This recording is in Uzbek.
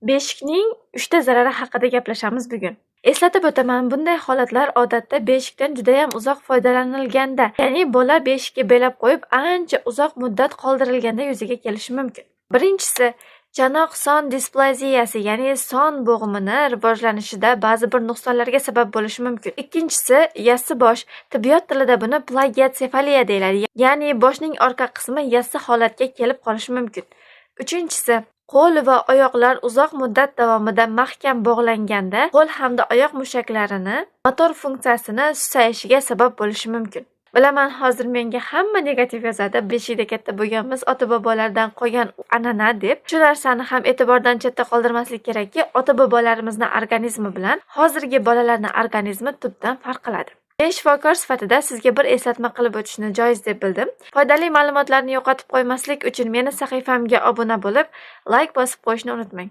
Beshikning 3 ta zarari haqida gaplashamiz bugun. Eslatib o'taman, bunday holatlar odatda beshikdan judayam uzoq foydalanilganda, ya'ni bola beshikka belab qo'yib, ancha uzoq muddat qoldirilganda yuzaga kelishi mumkin. Birinchisi, chanoq son displaziyasi, ya'ni son bo'g'imini rivojlanishida ba'zi bir nuqsonlarga sabab bo'lishi mumkin. Ikkinchisi, yassi bosh. Tibbiyot tilida buni plagiatsefaliya deyiladi, ya'ni boshning orqa qismi yassi holatga kelib qolishi mumkin. Uchinchisi, qo'l va oyoqlar uzoq muddat davomida mahkam bog'langanda qo'l hamda oyoq mushaklarini motor funksiyasini susayishiga sabab bo'lishi mumkin. Bilaman, hozir menga hamma negativ yozadi, beshikda katta bo'lganmiz, ota bobolardan qolgan an'ana deb. Shu narsani ham e'tibordan chetda qoldirmaslik kerakki, ota bobolarimizni organizmi bilan hozirgi bolalarni organizmi tubdan farq qiladi. Men shifokor sifatida sizga bir eslatma qilib o'tishni joiz deb bildim. Foydali ma'lumotlarni yo'qotib qo'ymaslik uchun meni sahifamga obuna bo'lib, layk bosib qo'yishni unutmang.